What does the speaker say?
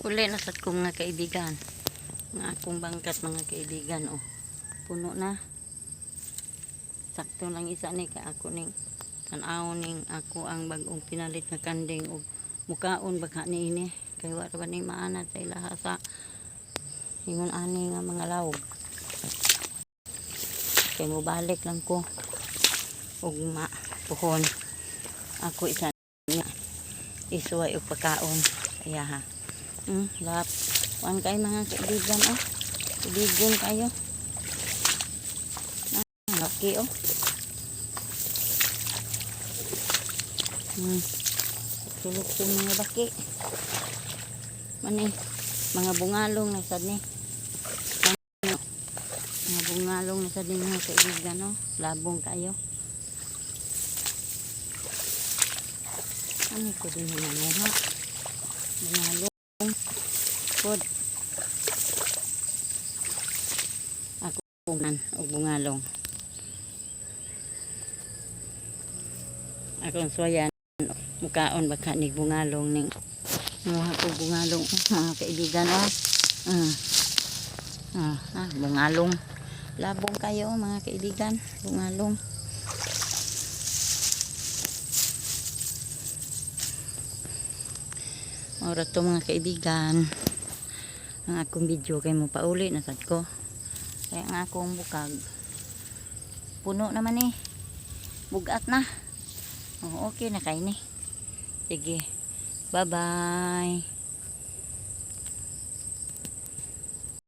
Uli na sad ko, mga kaibigan. Nga akong bangkat, mga kaibigan, oh. Puno na. Sakto lang isa ni kay ako ning tan-aw ning ako ang bag-ong pinalit nga kanding og mukaon baka niini kay wa ra ba ni maanad sa ilaha sa ingon ani nga mga lawog. Kay mobalik lang ko ugma puhon ako isa nga isuway og pagkaon iyaha. Lap kuan kay, mga kaibigan, oh. Kaibigan kayo. Ah, laki, oh. Sulok yung mga baki. Mani, mga bungalong na sad ni. Ano, mga bungalong na sad ni, mga kaibigan, oh. Labong kayo. Ano ko din yung namuha? Bungalong. Pod. Ako man og bungalong. Akong suwayan mukaon baka ni bungalong ning muha ko bungalong, oh, mga kaibigan, oh. Ah, ah, bungalong. Labong kayo, mga kaibigan, bungalong. Ora to, mga kaibigan. Ang akong video kay mo pauli na sad ko. Kaya ang akong bukag puno naman eh. Bugat na. Oh, okay na kay ni. Sige. Bye-bye.